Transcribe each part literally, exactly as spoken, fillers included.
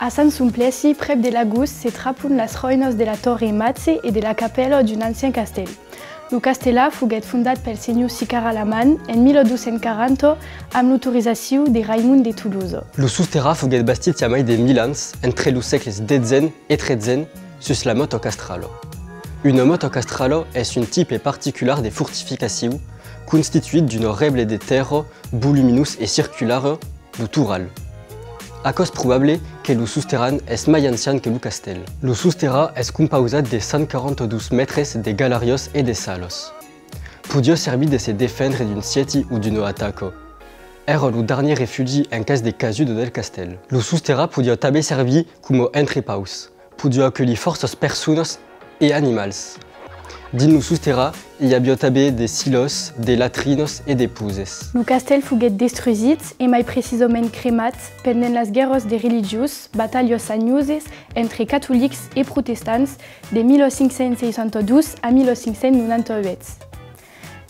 A Sant Simplèci, prèp de Lagós, se trapon las roïnas de la tòrre Matze e de la capèla d'un ancian castèl. Lo castelar foguèt fondat pel senhor Sicar Alaman en mila dos cents quaranta amb l'autorizacion de Raimond de Tolosa. Lo sosterrar foguèt bastit i a mai de mil ans, entre los sègles detzen e tretzen, sus la mòta Castrala. Una mòta castrala es un tipe particular de fortificacion constituït d'una rèble de tèrra voluminós e circulara, lo toral. Aquò's probable que lo sosterran es mai ancian que lo castèl. Lo sosterrar es compausat de cent quaranta-dos mètres de galariás e de salas. Podiá servir de se defendre d'un siègi o d'una ataca. Èra lo darnièr refugi en cas de casuda del castèl. Lo sosterrar podiá tanben servir coma entrepaus. Podiá aculhir fòrças personas e animals. Dins lo sosterrar i aviá tanben de silòs, de latrinas e de poses. Lo castèl foguèt destrusit, e mai precisament cremat, pendent las guèrras de religions, batalhas sanhoses entre catolics e protestants de mila cinc cents seissanta-dos a mila cinc cents nonanta-uèch.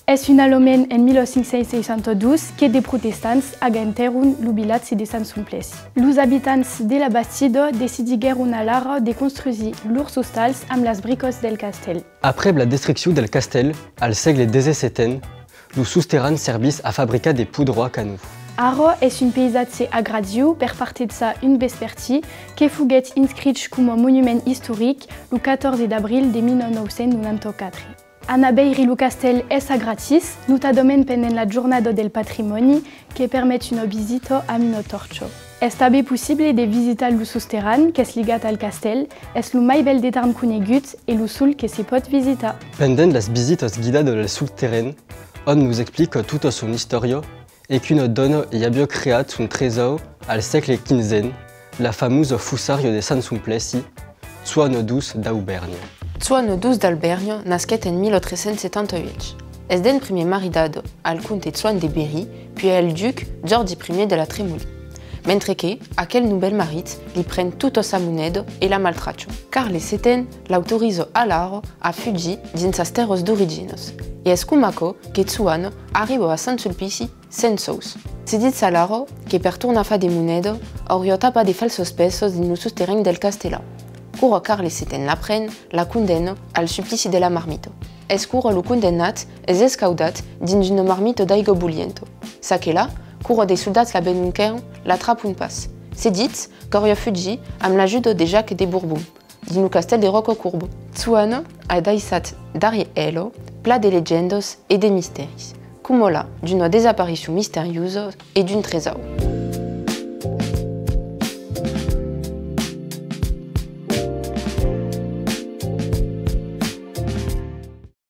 Es finalament en mila cinc cents seissanta-dos que de protestants agantèron lo vilatge de Sant Simplèci. Los abitants de la bastida decidiguèron alara de construsir lors ostals amb las bricas del castèl. Aprèp la destruccion del castèl, al sègle dètz-e-seten, lo sosterran servís a fabricar de podrò a canon. Ara es un païsatge agradiu per partejar un vespertin que foguèt inscrich coma monument istoric lo catòrze d'abril de mila nòu cents nonanta-quatre. Anar veire lo castèl es a gratis, notadament pendent la jornada del patrimòni, que permet una visita amb una tòrcha. Es tanben possible de visitar lo sosterran qu'es ligat al castèl, es lo mai bèl de Tarn conegut e lo sol que se pòt visitar. Pendent las visitas guidadas del sosterran, òm nos explica tota son istòria, e qu'una dòna i aviá creat son tresaur al sègle quinzen, la famosa fossària de Sant Simplèci, Joana dos d'Auvèrnha. Joana dos d'Auvèrnha nasquèt en mila tres cents setanta-uèch. Es d'en primièr maridat al comte Joan de Berry, puèi al duc Jòrgi primièr de la Tremolina. Mentre que, aquel novèl marit li pren tota sa moneda e la maltracha. Carles seten l'autoriza alara a fugir dins sas tèrras d'originas, e es coma aquò que Joana arriba a Sant Sulpici sens sòus. Se ditz alara que per tornar far de moneda auriá tapat de falsas pèças dins lo sosterran del castelau. Quora Carles seten l'apren, la condemna al suplici de la marmita. Es quora lo condemnat es escaudat dins una marmita d'aiga bolhenta. Çaquelà, quora de soldats la venonquèron, l'atrapon pas. Se ditz qu'auriá fugit amb l'ajuda de Jacques de Borbon, dins lo castèl de Ròcacorba. Joana a daissat darrièr ela plan de legendas e de mistèris, coma la d'una desaparicion misteriosa e d'un tresaur.